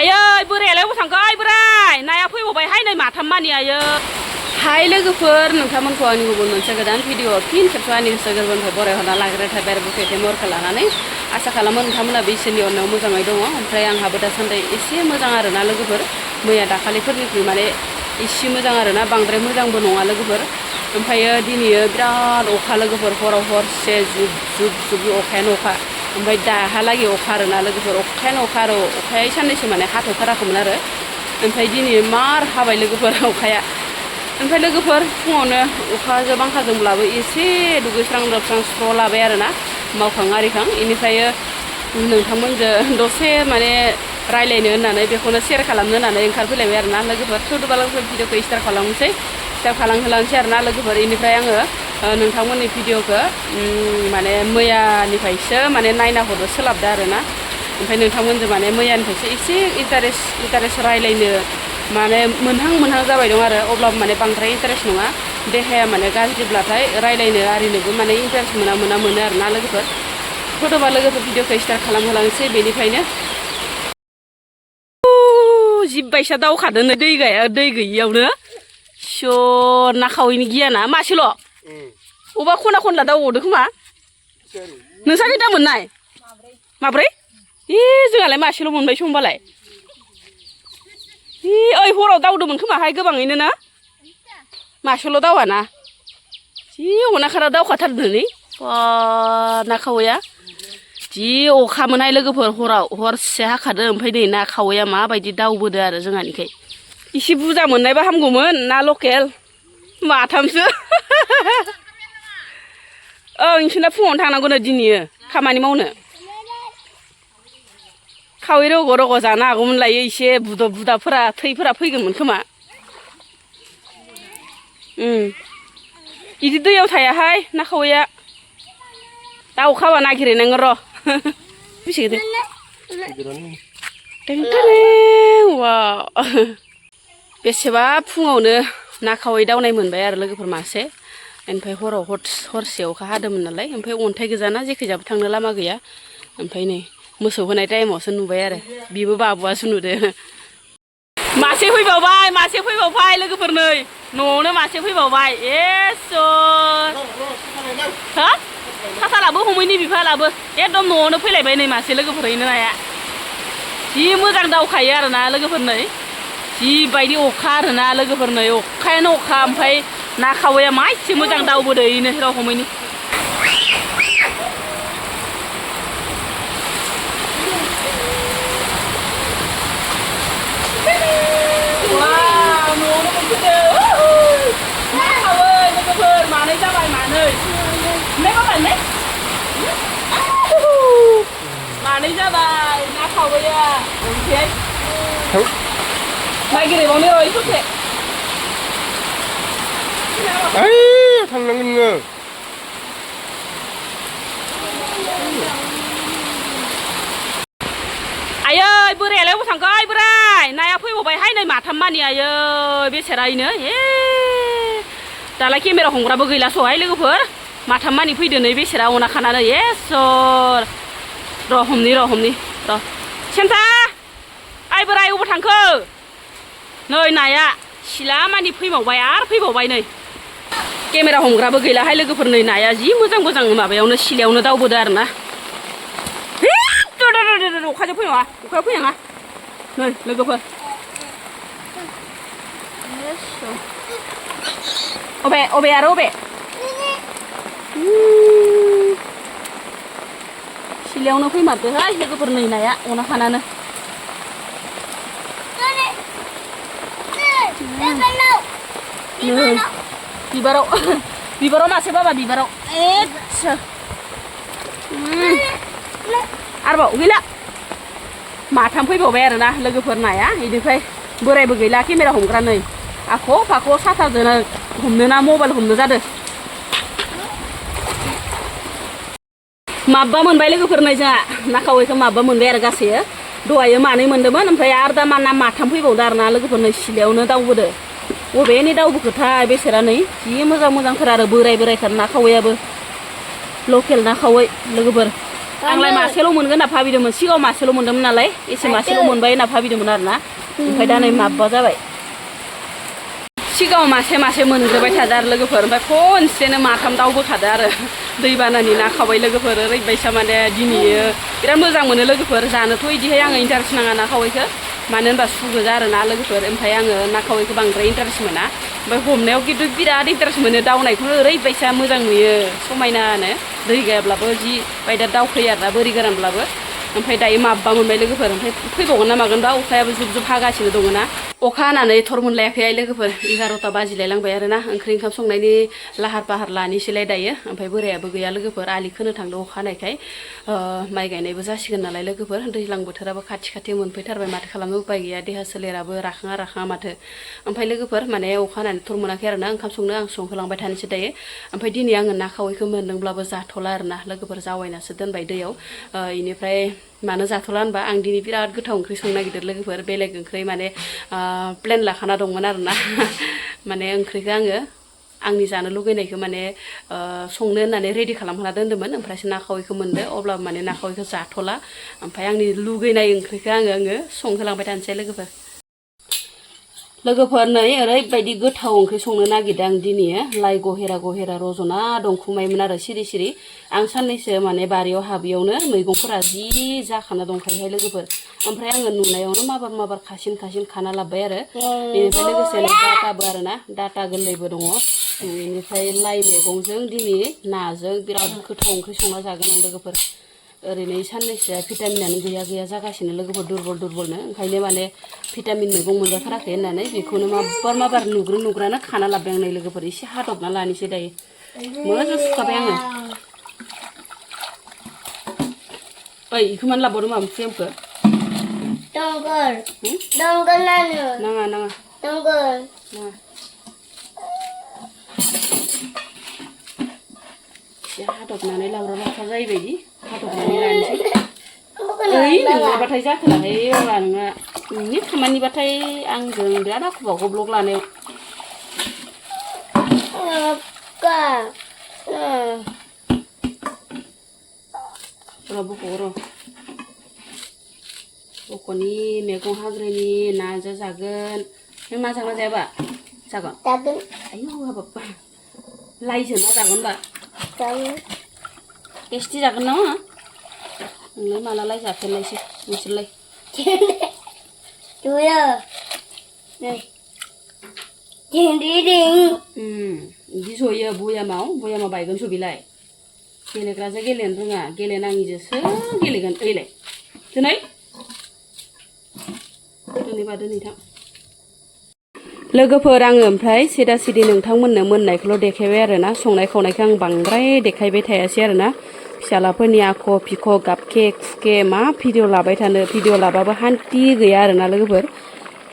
आयै बोरायालाय अबाव थांखो ओइ बोराय नाया फैबावबायहाय नै माथाम मानि आयै हाय लोगोफोर नोंथांमोनखौ आंनि गुबुन मोनसे गोदान भिडिअ फिन खेबसे आंनि गोसो गोरबोनिफ्राय बरायहरना लाग्रोनाय थाबाय आरो बुकेटे महरखौ लानानै आसा खालामो नोंथांमोना बे इसोरनि अननायाव मोजाङै दङ ओमफ्राय आंहाबो दासान्दि एसे मोजां आरोना लोगोफोर मैया दाखालिफोरनिख्रुइ माने एसे मोजां आरोना बांद्राय मोजांबो नङा लोगोफोर ओमफ्रायो दिनैयो बिराद अखा लोगोफोर हराव हरसे जुब जुब जुब अखायानो अखा ओमफ्राय दाहालागै अखा आरोना लोगोफोर अखायानो अखा आरो अखाया साननैसो माने हाथ'थाराखैमोन आरो ओमफ्राय दिनै मार हाबाय लोगोफोर अखाया ओमफ्राय लोगोफोर फुङावनो अखाजों बांखाजोंब्लाबो एसे दुगैस्रां लोबस्रां स्र' लाबाय आरोना मावखां आरिखां बेनिफ्राय नोंथांमोनजों दसे माने रायलायनो होननानै बेखौनो शेयार खालामनो होननानै ओंखारफैलायबाय आरोना लोगोफोर थौदोबा लोगोफोर भिडिअखौ स्टार्ट खालामनोसै स्टार्ट खालामहोलांसै आरोना लोगोफोर बेनिफ्राय आङो नोंथांमोननि भिडिअखौ माने मैयानिफ्रायसो माने नायना हरनो सोलाबदो आरोना ओमफ्राय नोंथांमोनजों माने मैयानिफ्रायसो एसे इन्टारेस्ट रायलायनो माने मोनहां जाबाय दं आरो अब्लाबो माने बांद्राय इन्टारेस्ट नङा देहाया माने गाज्रिब्लाथाय रायलायनो आरिनोबो माने इन्टारेस्ट मोनो आरोना लोगोफोर फट'बा लोगोफोर भिडिअखौ स्टार्ट खालामहोलांसै बेनिफ्रायनो जिबबायसा दावखादों दै गैयियावनो सर ना खावैनि गियाना मासेल' अबा खना खनला दावबावदो खोमा नोंसा खैथा मोननाय माब्रै जोंहालाय मासेल' मोनबाय समबालाय ओइ हराव दावदोंमोन खोमाहाय गोबाङैनो ना मासेल' दावाना जि अनाखारा दावखाथारदोंलै ना खावैया जि अखामोनहाय लोगोफोर हराव हरसे हाखादों ओमफ्राय नै ना खावैया माबायदि दावबोदो आरो जोंहानिखाय इसे बुरजा मोननायबा हामगौमोन ना लकेल माथामसो नोंसोरना फुङावनो थांनांगौनो दिनैयो खामानि मावनो खावै रग' जानो हागौमोन लायो एसे बुदाफोरा थैफोरा फैगौमोन खोमा बिदि दैयाव थायाहाय ना खावैया दा अखा हाबा नागिरहैनांगोन र' बेसे गिदिर बेसेबा फुङावनो ना खावै दावनाय मोनबाय आरो लोगोफोर मासे ओमफ्राय हराव हरसे अखा हादोंमोन नालाय ओमफ्राय अन्थाइ गोजाना जेखैजाबो थांनो लामा गैया ओमफ्राय नै मोसौ होनाय टाइमावसो नुबाय आरो बिबो बाबुआसो नुदो मासे फैबावबाय लोगोफोर नै न'आवनो मासे फैबावबाय हा खाथालाबो हमैनि बिफालाबो एकदम न'आवनो फैलायबाय नै मासे लोगोफोरैनो नाया जि मोजां दावखायो आरोना लोगोफोर नै जिबायदि अखा आरोना लोगोफोर नै अखायानो अखा ओमफ्राय ना खावैया मा एसे मोजां दावबोदो इनो राव हमैनि मानै जाबाय ना खावैया ओमफ्राय नागिरबावनो र' ससे थांनांगोन नोङो आयै बोरायालाय अबाव थांखो ओइ बोराय नाया फैबावबायहाय नै माथाम मानि आयै बेसेरायनो दालाय केमेरा हमग्राबो गैलास'हाय लोगोफोर माथाम मानि फैदो नै बेसेरा अना खानानै सर र' हमनि र' सेन्था ओइ बोराय अबाव थांखो नै नाया सिला मानि फैबावबाय नै केमेरा हमग्राबो गैलाहाय लोगोफोर नै नाया जि मोजां माबायावनो सिलायावनो दावबोदो आरोना अखाजों फैनाङा नै लोगोफोर अबे सिलायावनो फैमारदोहाय लोगोफोर नै नाया अना खानानो बिबाराव मासे बाबा बिबाराव आरोबाव गैला माथाम फैबावबाय आरोना लोगोफोर नाया बेनिफ्राय बोरायबो गैला केमेरा हमग्रा नै आख' फाख' साथाजोंनो हमनो ना मबाइल हमनो जादों माबा मोनबाय लोगोफोर नै जोंहा ना खावैखौ माबा मोनबाय आरो गासै दहायो मानै मोनदोंमोन ओमफ्राय आरो दा ना माथाम फैबावदो आरोना लोगोफोर नै सिलायावनो दावबोदो बबेनि दावबोखोथाय बेसेरा नै जि मोजांथार आरो बोरायथार ना खावैयाबो लकेल ना खावै लोगोफोर आंलाय मासेल' मोनगोन होनना भाबिदोंमोन सिगाङाव मासेल' मोनदोंमोन नालाय एसे मासेल' मोनबाय होनना भाबिदोंमोन आरोना ओमफ्राय दा नै माबा जाबाय सिगाङाव मासे मोनग्रोबाय थादों आरो लोगोफोर ओमफ्राय खनसेनो माथाम दावबोखादों आरो दैबानानि ना खावबाय लोगोफोर ओरैबायसा माने दिनैयो बिराद मोजां मोनो लोगोफोर जानोथ' इदिहाय आङो इन्टारेस्ट नाङा ना खावैखौ मानो होनबा सुगोजा आरो ना लोगोफोर ओमफ्राय आङो ना खावैखौ बांद्राय इन्टारेस्ट मोना ओमफ्राय हमनायाव खिन्थु बिराद इन्टारेस्ट मोनो दावनायखौ ओरैबायसा मोजां नुयो समायनानो दै गैयाब्लाबो जि बायदा दावखोयो आरोना बोरि गोरानब्लाबो ओमफ्राय दायो माबा मोनबाय लोगोफोर ओमफ्राय फैबावगोन ना मागोनबा अखायाबो जुब जुब हागासिनो दङ ना अखा हानानै थर मोनलायाखै लोगोफोर 11ता बाजिलायलांबाय आरोना ओंख्रि ओंखाम संनायनि लाहार फाहार लानोसैलाय दायो ओमफ्राय बोरायाबो गैया लोगोफोर आलि खोनो थांदों अखा हानायखाय माइ गायनायबो जासिगोन नालाय लोगोफोर दैज्लां बोथोराबो खाथि मोनफैथारबाय माथो खालामनो उपाय गैया देहा सोलेराबो राखाङा माथो ओमफ्राय लोगोफोर माने अखा हानानै थर मोनाखै आरोना ओंखाम संनो आं संहोलांबाय थानोसै दायो ओमफ्राय दिनै आङो ना खावैखौ मोनदोंब्लाबो जाथ'ला आरोना लोगोफोर जावायनासो दोनबाय दैयाव इनिफ्राय मानो जाथ'ला होनबा आं दिनै बिराद गोथाव ओंख्रि संनो नागिरदों लोगोफोर बेलेग ओंख्रि माने प्लेन लाखाना दंमोन आरोना माने ओंख्रिखौ आङो आंनि जानो लुगैनायखौ माने संनो होननानै रेडि खालामखाना दोन्दोंमोन ओमफ्रायसो ना खावैखौ मोनदो अब्लाबो माने ना खावैखौ जाथ'ला ओमफ्राय आंनि लुगैनाय ओंख्रिखौ आङो संहोलांबाय थानोसै लोगोफोर नै ओरैबायदि गोथाव ओंख्रि संनो नागिरदों आं दिनै लाइ गहेरा रजना दंखुमायोमोन आरो सिरि आं साननैसो माने बारियाव हाबियावनो मैगंफोरा जि जाखाना दंखायोहाय लोगोफोर ओमफ्राय आङो नुनायावनो माबार खासिन खाना लाबोबाय आरो बेनिफ्राय लोगोसे डाटाबो आरोना डाटा गोरलैबो दङ बेनिफ्राय लाइ मैगंजों दिनै नाजों बिराद गोथाव ओंख्रि संना जागोन आं लोगोफोर ओरैनो साननैसोआ भिटामिनानो गैया जागासिनो लोगोफोर दुरबलनो ओंखायनो माने भिटामिन मैगं मोनजाथाराखै होननानै बेखौनो माबार नुग्रानो खाना लाबोबाय आं नै लोगोफोर एसे हादबना लानोसै दायो मोजां सुखाबाय आङो ओइ इखौ मानो लाबोदों माबा फ्रेमखौ दंगल नाङा एसे हादबनानै लावरा जायोबायदि हादबनानै लानोसै ओइ नोंबाथाय जाथाराहाय अब्ला नोंना नोंनि खामानिबाथाय आंजों बिराद आखुबाखौ ब्लग लानायाव बख'नि मैगं हाग्रानि नाजों जागोन नों मा जागोन जायाबा जागोन आयौ हाबाब लाइजों मा जागोन बा टेस्टि जागोन ना नोंलाय माला लाइ जाफेरनायसै नोंसोरलाय बिदि जयो बयामाव बायगोनसो बिलाय गेलेग्राजों गेलेनो रोङा गेलेनाङिजोंसो गेलेगोन ओइलाय दिनै थां लोगोफोर आङो ओमफ्राय सिदा सिदि नोंथांमोननो मोननायखौल' देखायबाय आरोना संनाय खावनायखौ आं बांद्राय देखायबाय थायासै आरोना फिसालाफोरनि आख' फिख' गाबखे खुखे मा भिडिअ लाबाय थानो भिडिअ लाबाबो हान्थि गैया आरोना लोगोफोर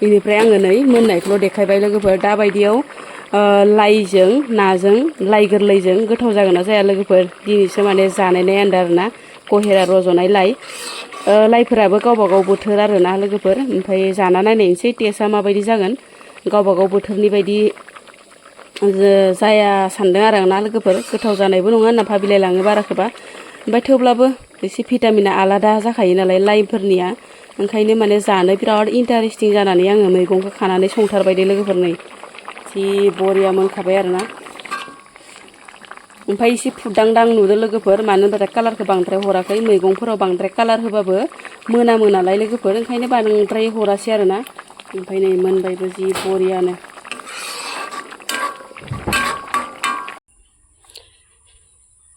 बेनिफ्राय आङो नै मोननायखौल' देखायबाय लोगोफोर दाबायदियाव लाइजों नाजों लाइ गोरलैजों गोथाव जागोन ना जाया लोगोफोर दिनैसो माने जानायनाय आन्दा आरोना गहेरा रज'नाय लाइफोराबो गावबागाव बोथोर आरोना लोगोफोर ओमफ्राय जाना नायनायनोसै टेस्टआ माबायदि जागोन गावबागाव बोथोरनि बायदि जाया सानदों आरो आंना लोगोफोर गोथाव जानायबो नङा होनना भाबिलायलाङो बाराखोबा ओमफ्राय थेवब्लाबो एसे भिटामिना आलादा जाखायो नालाय लाइफोरनिया ओंखायनो माने जानो बिराद इन्टारेस्टिं जानानै आङो मैगंखौ खानानै संथारबाय दे लोगोफोर नै जि बरिया मोनखाबाय आरोना ओमफ्राय एसे फुरदांदां नुदों लोगोफोर मानो होनबाथाय कालारखौ बांद्राय हराखै मैगंफोराव बांद्राय कालार होबाबो मोनामो नालाय लोगोफोर ओंखायनो बांद्राय हरासै आरोना ओमफ्राय नै मोनबायबो जि बरियानो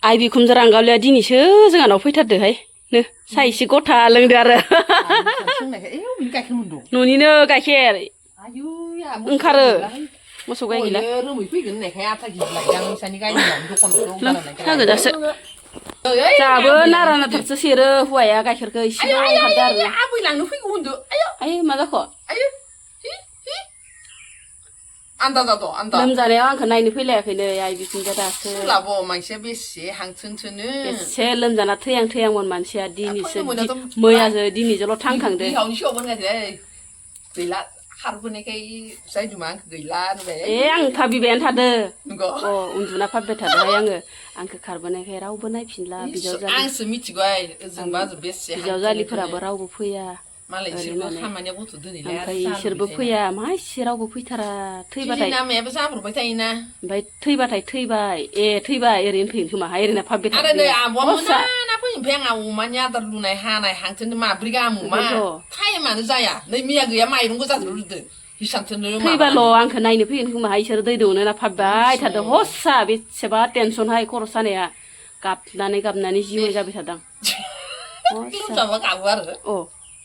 आइ बिखुनजो रांगावलिया दिनैसो जोंहानाव फैथारदोहाय नो साहा एसे गथा लोंदो आरो न'निनो गाइखेर ओंखारो मोसौ गाय गैला गोजासो जाबो नारा नाथारसो सेरो हौवाया गाइखेरखौ एसेल' ओंखारदो आरो आइ मा जाखो लोमजानायाव आंखौ नायनो फैलायाखैनो आइ बिखुनजो दासो एसे लोमजाना थैहांमोन मानसिया दिनैसो मैयाजो दिनैजोंल' थांखांदो खारबोनायखाय जायदुमा आंखौ गैला होनबाय आं भाबिबायानो थादो नंगौ उन्दुना भाबबाय थादोहाय आङो आंखो खारबोनायखाय रावबो नायफिनला आंसो मिथिगौ ओजोंबा बेसे बिजावजालिफोराबो रावबो फैया मालाय इसोरबो खामानिया गथ' दोनैलाय ओमफ्राय इसोरबो फैया मा इसे रावबो फैथारा थैबाथाय नामायाबो जाब्रबबाय थायोना ओमफ्राय थैबाथाय थैबाय थैबाय ओरैनो फैगोन खोमाहाय ओरैनो भाबबाय आरो नै आब'आ मोना फैयो ओमफ्राय आंहा अमानि आदार लुनाय हानाय हांथोनो माब्रै गाहाम अमा टाइमानो जाया नै मैया गैया माइरं गोजानो रुदो हिसानथोनो थैबाल' आंखौ नायनो फैगोन खोमाहाय इसोर दै दौनो ना भाबबाय थादों हस्सा बेसेबा टेनसनहाय खर' सानाया गाबनानै जिउ जाबाय थादों लोमजाबा गाबो आरो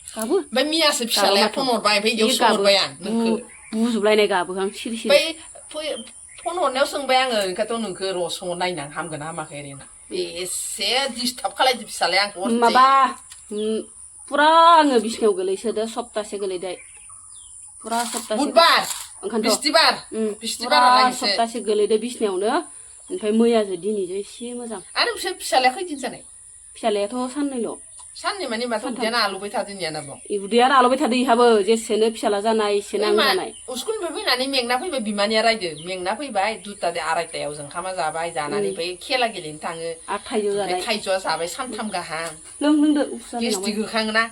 गाबो ओमफ्राय मैयासो फिसालाया फन हरबाय ओमफ्राय इयाव सोंहरबाय आं नोंखौ बुजुबलायनाय गाबो आं सिरि सिरि ओमफ्राय फन हरनायाव सोंबाय आङो ओंखायनोथ' नोंखौ र' सोंहरनायनानै हामगोन हामाखै ओरैनो एसे डिस्टार्ब खालायदो फिसालाया आंखौ माबा पुरा आङो बिसिनायाव गोलैसोदो सप्तासे गोलैदो पुरा सप्तासे बुधबार बिस्तिबार सप्तासे गोलैदो बिसिनायावनो ओमफ्राय मैयाजो दिनैजो एसे मोजां आरो फिसालाया खैदिन जानाय फिसालायाथ' साननैल' साननै माने माथो उदैयानो आलौबाय थादों होननायानो बुं उदैयानो आलौबाय थादों इहाबो जेसेनो फिसाला जानाय एसेनो आं जानाय स्कुलनिफ्राय फैनानै मेंना फैबाय बिमानिया रायदो मेंना फैबाय 2ता 2:30 जों ओंखामा जाबाय जानानै ओमफ्राय खेला गेलेनो थाङो थाइजौ जाबाय थाइजौआ जाबाय सानथाम गाहाम लोंदो गेस्टिक होखाङोना